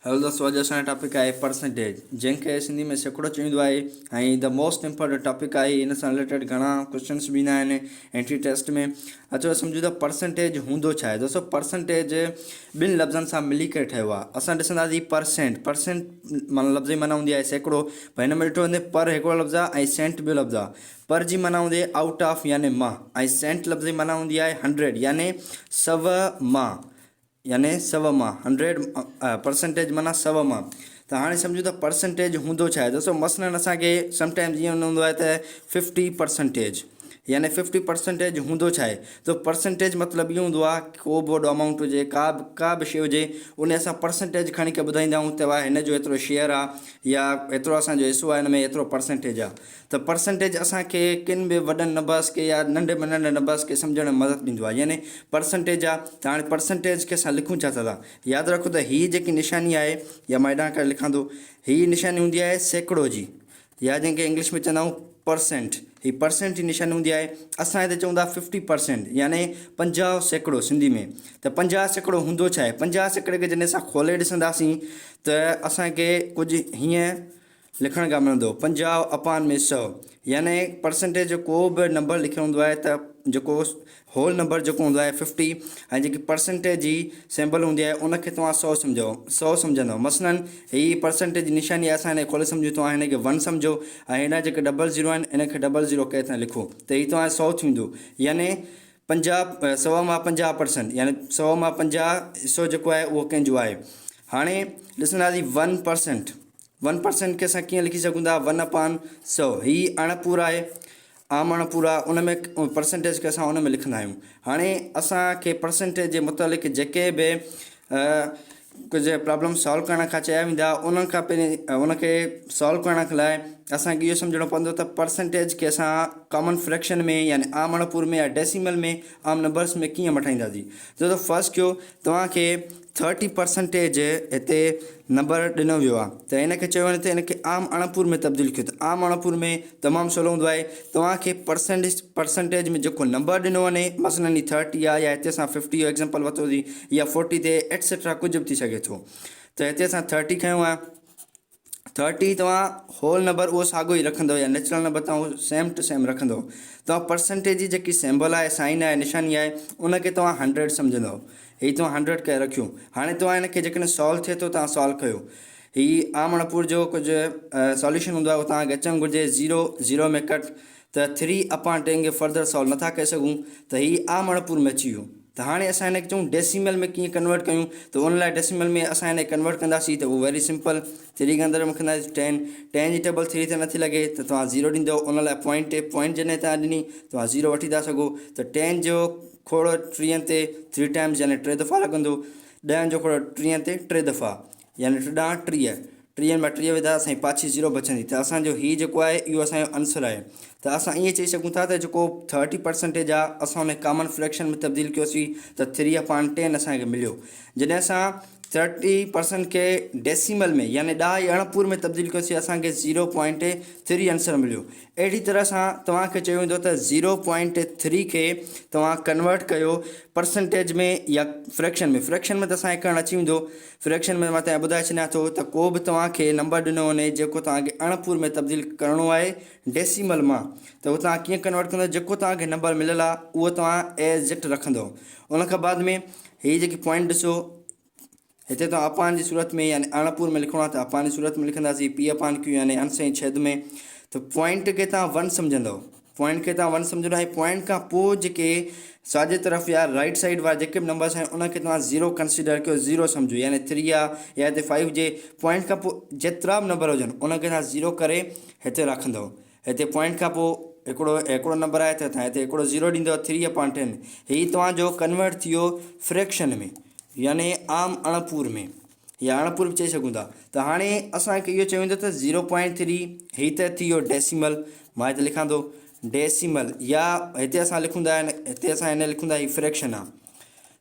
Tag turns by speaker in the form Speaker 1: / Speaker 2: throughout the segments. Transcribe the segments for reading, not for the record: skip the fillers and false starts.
Speaker 1: Hello دوستو اڄ اسان جو ٽاپڪ آهي پرسنٽيج جنهن کي سنڌي ۾ سيڪڙو چوندو آهي ۽ the most important topic آهي ان سان رليٽيڊ گهڻا ڪوشچنس به ايندا آهن انٽري ٽيسٽ ۾ اچو سمجھون ته پرسنٽيج هوندو ڇا آهي دوستو پرسنٽيج ٻن لفظن سان ملي ڪري ٺهيو آهي اسان ڏسنداسين پرسنٽ پرسنٽ معنيٰ لفظ جي معنيٰ هوندي آهي سيڪڙو پر هن ۾ ڏٺو وڃي پر هڪڙو لفظ آهي ۽ سينٽ ٻيو لفظ آهي پر جي معنيٰ هوندي آهي آئوٽ آف يعني مان ۽ سينٽ لفظ جي معنيٰ هوندي آهي هنڊريڊ يعني سو مان يعني سو مان هنڊريڊ پرسنٽيج معنيٰ سو مان ته هاڻي سمجهون ته پرسنٽيج هوندو ڇا آهي دوستو مثلاً اسانکي سم ٽائمز ائين هوندو آهي ته ففٽي پرسنٽيج يعني ففٽي پرسنٽيج هوندو ڇا آهي ته پرسنٽيج مطلب اهو هوندو آهي ڪو به وڏو امائونٽ هجي ڪا به ڪا به شيء هجي ان اسان پرسنٽيج کڻي ڪري ٻڌائيندا آهيون ته هن جو ايترو شيئر آهي يا ايترو اسانجو حصو آهي هن ۾ ايترو پرسنٽيج آهي ته پرسنٽيج اسان کي ڪن به وڏن نمبرس کي يا ننڍي ۾ ننڍي نمبرس کي سمجهڻ ۾ مدد ڏيندو آهي يعني پرسنٽيج آ ته هاڻي پرسنٽيج کي اسان لکون ڇا ٿا ياد رکو ته هي جيڪي نشاني آهي يا مان هيڏانهن ڪري لکان ٿو هي نشاني هوندي آهي سيڪڙو جي يا جنهن کي انگلش ۾ چوندا آهيون پرسنٽ هي پرسنٽ جي نشاني هوندي آهي اسان هتي چون ٿا ففٽي پرسنٽ يعني 50% سنڌي ۾ ته 50% هوندو ڇا آهي 50% کي جڏهن اسان کولي ڏسنداسين ته اسانکي ڪجهه هيئن لکڻ کان ملندو 50 اپان ۾ 100 يعني پرسنٽيج جو ڪو به نمبر لکيل هوندو آهي ته جيڪو هول نمبر جيڪو هوندو آهي 50 ۽ جيڪي پرسنٽيج جي سيمبل هوندي آهي ان کي توهان 100 سمجهو 100 سمجهندو مثلا هي پرسنٽيج جي نشاني آهي اسان هن کي کولي سمجهون توهان هن کي 1 سمجهو ۽ هيڏانهن جيڪي ڊبل زيرو آهن ان کي ڊبل زيرو ڪري ٿا لکو ته هي توهان 100 ٿيندو يعني 50 سو مان 50 پرسنٽ يعني سو مان 50 حصو جيڪو آهي اهو ڪنهن جو آهي هاڻي ڏسنداسين 1% ون پرسنٽ کي اسان ڪيئن لکي سگهون ٿا ون اپان سو هي اڻ پورا آهي عام اڻ پورا ان ۾ پرسنٽيج کي اسان ان ۾ لکندا آهيون هاڻي اسانکي پرسنٽيج جي متعلق جيڪي به ڪجهه پرابلم سالو ڪرڻ کان چيا ويندا انهن کان پهرين ان کي سالو ڪرڻ لاء اسانکي اهو سمجهڻو پوندو ته پرسنٽيج کي اسان ڪامن فريڪشن ۾ يعني عام اڻ پور ۾ يا ڊيسيمل ۾ عام نمبرس ۾ ڪيئن مٽائينداسين جو فرض ڪيو توهانکي ٿرٽي پرسنٽيج هتي نمبر ڏنو ويو آهي ته ان کي چيو وڃي ته ان کي عام اڻپور ۾ تبديل ڪيو ته عام اڻپور ۾ تمام سولو هوندو آهي توهان کي پرسنٽيج پرسنٽيج ۾ جيڪو نمبر ڏنو وڃي مثلاً هي ٿرٽي آهي يا هتي اسان ففٽي جو ايگزامپل ورتوسين يا فورٽي تي ايٽسيٽرا ڪجهه به ٿي سگهي ٿو ته هتي اسان ٿرٽي کنيو آهي ٿرٽي توهان هول نمبر اهو ساڳيو ئي رکندو يا نيچرل نمبر توهان اهو سيم ٽو سيم رکندو توهان پرسنٽيج جي جيڪي سيمبل آهي سائن آهي نشاني آهي ان کي توهان هنڊريڊ سمجهندو هي توهان هنڊريڊ ڪري رکيو هاڻي توهان هن کي جيڪڏهن سالو ٿئي ٿو توهان سالو ڪيو هي عام اڻپور جو ڪجهه ساليوشن هوندو آهي اهو توهان کي اچڻ گهرجي زيرو زيرو ۾ ڪٽ ته ٿري اپان ٽين کي فردر سالو نٿا ڪري سگهون ته هي عام اڻپور ۾ اچي ويو ته هاڻي اسان هن کي چئون ڊيسيمل ۾ ڪيئن ڪنورٽ ڪيون ته ان لاء ڊيسيمل ۾ اسان هن کي ڪنورٽ ڪنداسين ته اهو ويري سمپل ٿري کي اندر ۾ رکنداسين ٽين ٽين جي ٽيبل ٿري تي نٿي لڳي ته توهان زيرو ڏيندو ان لاء پوائنٽ پوائنٽ جڏهن توهان ڏني توهان زيرو وٺي ٿا سگهو ته ٽين جو کوڙو ٽيهن تي ٿري ٽائمز يعني ٽي دفعا لڳندو ڏهن جو کوڙو ٽيهن تي ٽي دفعا يعني ٽي ڏهه 30 ٽيهن مان 30 وڌا اسان جي پاڇي زيرو بچندي ته اسان جو هي جيڪو آهي اهو اسان جو آنسر آهي ته اسان ائين چئي سگهون ٿا ته جيڪو ٿرٽي پرسنٽيج آهي اسان ان ڪامن فريڪشن ۾ تبديل ڪيوسين ته ٿري اپان ٽين اسان کي مليو جڏهن اسان ٿرٽي پرسنٽ کي ڊيسيمل ۾ يعني ڏهه اڻپور ۾ تبديل ڪيوسين اسان کي زيرو پوائنٽ ٿري آنسر مليو اهڙي طرح سان توهان کي چيو ويندو ته زيرو پوائنٽ ٿري کي توهان ڪنورٽ ڪيو پرسنٽيج ۾ يا فريڪشن ۾ فريڪشن ۾ ته اسان کي ڪرڻ اچي ويندو فريڪشن ۾ مان توهان کي ٻڌائي ڇڏيان ٿو ته ڪو به توهان کي نمبر ڏنو وڃي جيڪو توهان کي اڻپور ۾ تبديل ڪرڻو آهي ڊيسيمل مان ته اهو توهان ڪيئن ڪنورٽ ڪندو جيڪو توهان کي نمبر مليل آهي اهو توهان ايز it رکندو ان کان بعد ۾ هي جيڪي پوائنٽ ڏسو هتي توهان اپان جي صورت ۾ يعني اڻپور ۾ لکڻو آهي ته اپان جي صورت ۾ لکنداسين پي اپان ڪيو يعني انس ۽ ڇيد ۾ ته پوائنٽ کي توهان ون سمجهندو پوائنٽ کي توهان ون سمجهندو ۽ پوائنٽ کان پوء جيڪي ساڄي طرف يا رائٽ سائيڊ وارا جيڪي به نمبرس آهن ان کي توهان زيرو ڪنسيڊر ڪيو زيرو سمجهو يعني ٿري آهي يا هتي فائيو هجي پوائنٽ کان پوء جيترا به نمبر هجن ان کي توهان زيرو ڪري هتي رکندو هتي پوائنٽ کان پوء هڪڙو هڪڙو نمبر آهي ته توهان هتي هڪڙو زيرو ڏيندو ٿري اپان ٽين هي توهان جو ڪنورٽ ٿي ويو فريڪشن ۾ يعني عام اڻپور ۾ يا اڻپور به چئي سگهون ٿا ته هاڻي اسانکي اهو چيو ويندو ته زيرو پوائنٽ ٿري هي ته ٿي ويو ڊيسيمل مان هتي لکان ٿو ڊيسيمل يا هتي اسان لکون ٿا هتي اسان هن لکون ٿا هي فريڪشن آ.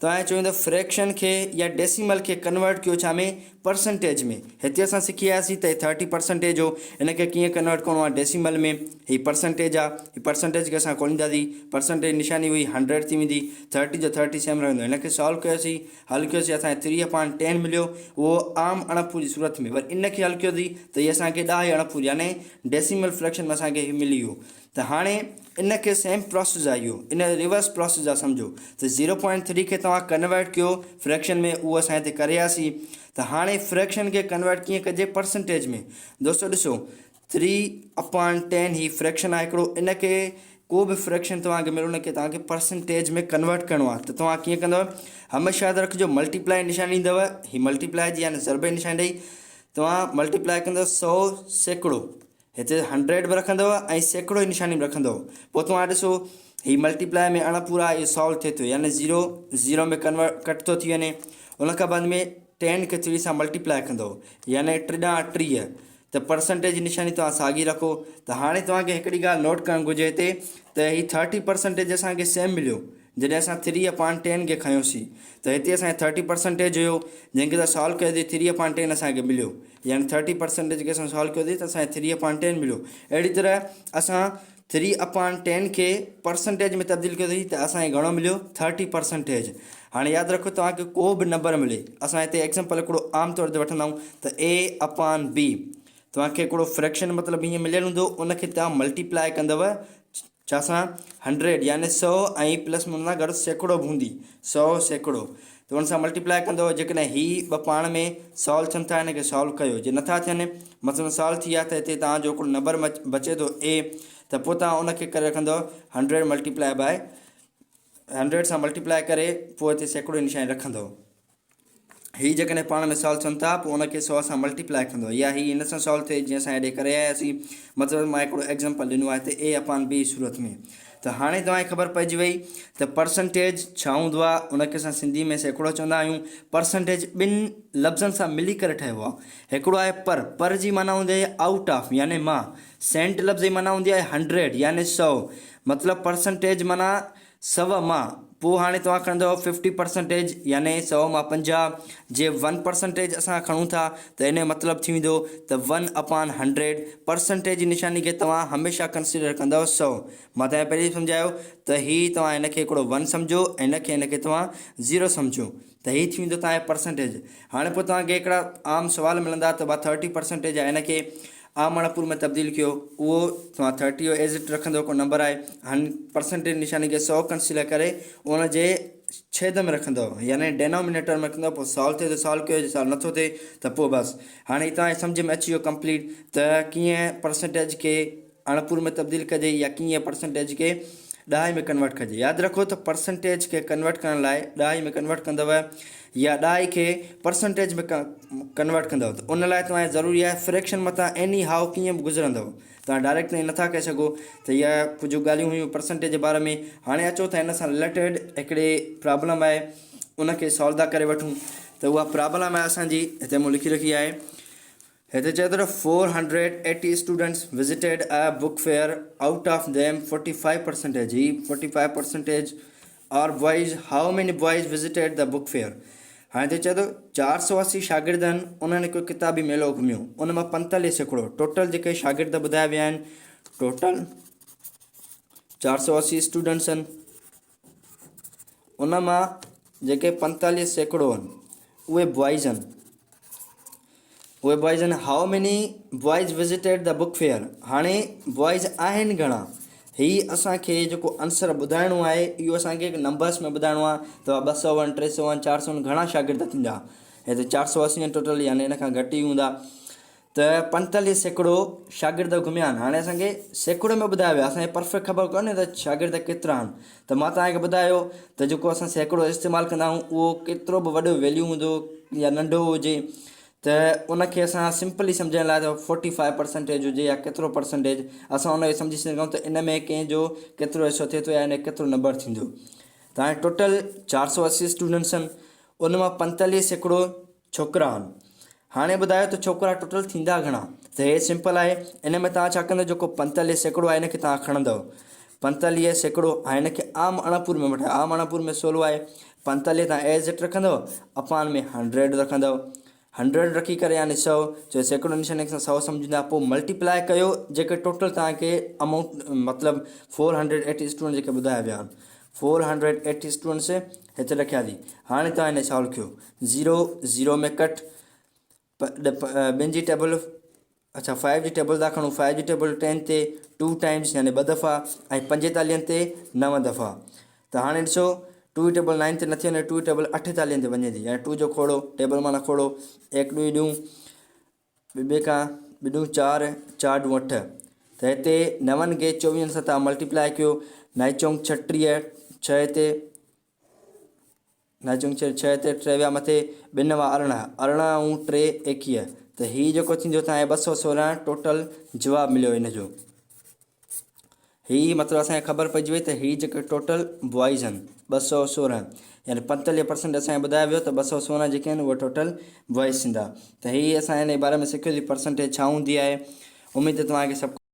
Speaker 1: توهان چيو ته فريڪشن کي يا ڊيسيمل کي ڪنورٽ ڪيو ڇا ۾ پرسنٽيج ۾ هتي اسان سکي آياسين ته ٿرٽي پرسنٽيج هو ان کي ڪيئن ڪنورٽ ڪرڻو آهي ڊيسيمل ۾ هي پرسنٽيج آهي هي پرسنٽيج کي اسان کولينداسين پرسنٽيج نشاني هئي هنڊريڊ ٿي ويندي ٿرٽي جو ٿرٽي سيم رهندو هن کي سالو ڪيوسين حل ڪيوسين اسان کي ٿري اپان ٽين مليو اهو عام اڻپوري صورت ۾ وري ان کي حل ڪيوسين ته هي اسان کي ڏهه اڻپوري يعني ڊيسيمل فريڪشن ۾ اسان کي هي ملي ويو ته هاڻي ان کي سيم پراسيس آهي اهو ان ريورس پراسيس آهي سمجهو ته زيرو پوائنٽ ٿري کي توهان ڪنورٽ ڪيو فريڪشن ۾ اهو اسان هتي ڪري آياسين ته هاڻي فريڪشن کي ڪنورٽ ڪيئن ڪجي پرسنٽيج ۾ دوستو ڏسو ٿري اپان ٽين هي فريڪشن آهي هڪڙو ان کي ڪو به فريڪشن توهان کي ملي ان کي توهان کي پرسنٽيج ۾ ڪنورٽ ڪرڻو آهي ته توهان ڪيئن ڪندو هميشه ياد رکجو ملٽيپلائي نشاني ڏيندو هي ملٽيپلائي جي يعني ضرب جي نشاني ڏئي توهان ملٽيپلائي ڪندو سو سيڪڙو هتي هنڊريڊ به رکندؤ ۽ سيڪڙو جي نشاني به رکندؤ پوء توهان ڏسو هي ملٽيپلائي ۾ اڻ پورا اهو سالو ٿئي ٿو يعني زيرو زيرو ۾ ڪنورٽ ڪٽ ٿو ٿي وڃي ان کان بعد ۾ ٽين کي ٿري سان ملٽيپلائي ڪندؤ يعني ٽي ڏهه 30 ته پرسنٽيج جي نشاني توهان ساڳي رکو ته هاڻي توهان کي هڪڙي ڳالهه نوٽ ڪرڻ گهرجي هتي ته هي ٿرٽي پرسنٽيج اسان کي سيم مليو جڏهن اسان ٿري اپان ٽين کي کنيوسين ته هتي اسان کي ٿرٽي پرسنٽيج هيو جنهن کي اسان سالو ڪيوسين ٿري اپان ٽين اسان کي مليو يعني ٿرٽي پرسنٽيج کي اسان سالو ڪيوسين ته اسان کي ٿري اپان ٽين مليو اهڙي طرح اسان ٿري اپان ٽين کي پرسنٽيج ۾ تبديل ڪيوسين ته اسان کي گهڻو مليو ٿرٽي پرسنٽيج هاڻي ياد رکو توهان کي ڪو به نمبر ملي اسان هتي ايگزامپل هڪڙو عام طور تي وٺندا آهيون ته اي اپان بي توهان کي هڪڙو فريڪشن مطلب ائين مليل هوندو ان کي توهان ملٽيپلائي ڪندؤ ڇا سان هنڊريڊ يعني سئو ۽ پلس ۾ ان سان گڏ سيڪڙو به هوندي سئو سيڪڙو ته ان سان ملٽيپلائي ڪندو جيڪڏهن هي ٻه پاڻ ۾ سالو ٿين ٿا هن کي سالو ڪيو جي نٿا ٿين مثلاً سالو ٿي ويا ته هتي توهان جو هڪڙو نمبر بچي ٿو اي ته پوء توهان ان کي ڪري رکندو هنڊريڊ ملٽيپلائي باء هنڊريڊ سان ملٽيپلائي ڪري پوء هتي سيڪڙو جي نشاني رکندو. هي جيڪڏهن پاڻ ۾ سالو ٿين ٿا پوء ان کي سو سان ملٽيپلائي ڪندو يا هي هن سان سالو ٿئي جيئن اسان هيڏي ڪري آياسين مطلب مان هڪڙو ايگزامپل ڏنو آهي ته اي اپان بي صورت ۾ ته هاڻي توهان کي خبر پئجي وئي ته پرسنٽيج ڇا هوندو آهي ان کي اسان سنڌي ۾ سيڪڙو چوندا آهيون پرسنٽيج ٻن لفظن سان ملي ڪري ٺهيو آهي هڪڙو آهي پر پر جي معنيٰ هوندي آهي آئوٽ آف يعني مان سينٽ لفظ جي معنيٰ هوندي آهي هنڊريڊ يعني سو مطلب پرسنٽيج معنيٰ سو مان پوء هاڻي توهان کڻندؤ ففٽي پرسنٽيج يعني سو مان 50 جي ون پرسنٽيج اسان کڻون ٿا ته ان جو مطلب ٿي ويندو ته ون اپان هنڊريڊ پرسنٽيج جي نشاني کي توهان هميشه ڪنسيڊر ڪندؤ سو مان توهان کي پهرين سمجهايو ته هي توهان هن کي هڪڙو ون سمجهو ۽ هن کي هن کي توهان زيرو سمجهو ته هي ٿي ويندو توهان جو پرسنٽيج هاڻي پوء توهان کي هڪڙا عام سوال ملندا ته ڀا ٿرٽي پرسنٽيج آهي هن کي عام اڻپور ۾ تبديل ڪيو اهو توهان ٿرٽي جو ايز it رکندو ڪو نمبر آهي هاڻي پرسنٽيج نشاني کي سو ڪنسيڊر ڪري ان جي ڇيد ۾ رکندو يعني ڊينومينيٽر ۾ رکندو پوء سالو ٿئي ته سالو ڪيو جي سالو نٿو ٿئي ته پوء بس هاڻي توهان کي سمجهه ۾ اچي ويو ڪمپليٽ ته ڪيئن پرسنٽيج کي اڻپور ۾ تبديل ڪجي يا ڪيئن پرسنٽيج کي ڏهائي ۾ ڪنورٽ ڪجي ياد رکو ته پرسنٽيج کي ڪنورٽ ڪرڻ لاء ڏهائي ۾ ڪنورٽ ڪندو يا ڏهائي کي پرسنٽيج ۾ ڪنورٽ ڪندو ته ان لاء توهان ضروري آهي فريڪشن مٿان ايني هائو ڪيئن به گذرندو توهان ڊائريڪٽ ائين نٿا ڪري سگهو ته اها ڪجهه ڳالهيون هيون پرسنٽيج جي باري ۾ هاڻي اچو ته هن سان رليٽيڊ هڪڙي پرابلم آهي ان کي سالو ٿا ڪري وٺون ته اها پرابلم آهي اسانجي هتي مون لکي رکي آهي هتي چئي ٿو ته 480 students visited a book fair out of them 45 percentage he 45 percentage are boys how many boys visited the book fair هاڻي هتي چئي ٿو 480 شاگردن انهن هڪ ڪتابي ميلو گهميو ان مان 45% ٽوٽل جيڪي شاگرد ٻڌايا ويا آهن ٽوٽل 480 اسٽوڊنٽس آهن ان مان جيڪي 45% آهن اهي بوائز آهن اهي بوائز آهن how many boys visited the book fair هاڻي بوائز آهن گهڻا هي اسان کي جيڪو آنسر ٻڌائڻو آهي اهو اسان کي نمبرس ۾ ٻڌائڻو آهي ته ٻه سؤ آهن ٽي سؤ آهن چار سؤ آهن گهڻا شاگرد ٿيندا هتي 480 آهن ٽوٽل يعني ان کان گهٽ ئي هوندا ته 45% شاگرد گهميا آهن هاڻي اسان کي سيڪڙو ۾ ٻڌايو ويو اسان کي پرفيڪٽ خبر ڪونهي ته شاگرد ڪيترا آهن ته مان توهان کي ٻڌايو ته جيڪو اسان سيڪڙو استعمال ڪندا آهيون اهو ڪيترو به وڏو ويليو هوندو يا ننڍو هجي ته ان کي اسان سمپلي سمجهڻ لاء ته فورٽي فائيو پرسنٽيج هجي يا ڪيترو پرسنٽيج اسان ان کي سمجهي سگهون ته ان ۾ ڪنهن جو ڪيترو حصو ٿئي ٿو يا ان ڪيترو نمبر ٿيندو ته هاڻي ٽوٽل 480 اسٽوڊنٽس آهن ان مان 45% ڇوڪرا آهن هاڻي ٻڌايو ته ڇوڪرا ٽوٽل ٿيندا گهڻا ته هي سمپل آهي ان ۾ توهان ڇا ڪندو جيڪو 45% آهي ان کي توهان کڻندو 45% هاڻي هن کي عام اڻپور ۾ وٺايو عام اڻپور ۾ سولو آهي 45 تان ايز it رکندو اپان ۾ 100 رکندو 100 رکي ڪري يعني 100 جو سيڪڙو نشاني سان 100 سمجهندا پوء ملٽيپلائي ڪيو جيڪي ٽوٽل توهان کي امائونٽ مطلب 480 اسٽوڊنٽ جيڪي ٻڌايا ويا آهن 480 اسٽوڊنٽس هتي رکيا ٿي هاڻي توهان هن سوال ڪيو 0 0 ۾ ڪٽ ٻن جي ٽيبل اڇا فائيو جي ٽيبل ٿا کڻون فائيو جي ٽيبل ٽين تي ٽو ٽائمس يعني ٻه دفعا ۽ پنجيتاليهن تي نو دفعا ته هاڻي ڏسو ٽو جي ٽيبل نائن تي نٿي وڃي ٽو جي ٽيبل اٺيتاليهن تي وڃي ٿي يعني ٽو جو کوڙو ٽيبل معنيٰ کوڙو ايڪ ڏوئي ڏون ٻه کان ٻه ڏون چار چار ڏون اٺ ته هتي نون کي چوويهن سان تان ملٽيپلائي ڪيو نائي چونڪ ڇٽيهه ڇهه هتي نائي چونڪ ڇهه ڇهه تي ٽي ويا مٿي ٻه نوا 18 18 ۽ ٽي 21 ته هي جيڪو ٿيندو تان 216 ٽوٽل جواب مليو ان جو هي مطلب اسان کي خبر پئجي وئي ته هي جيڪي ٽوٽل بوائز آهن 216 يعني 45% اسان کي ٻڌايو ويو ته 216 جيڪي آهن اهي ٽوٽل بوائز ٿيندا ته هي اسان ان باري ۾ سکيو ته پرسنٽيج ڇا هوندي آهي اميد ته توهان کي سڀ.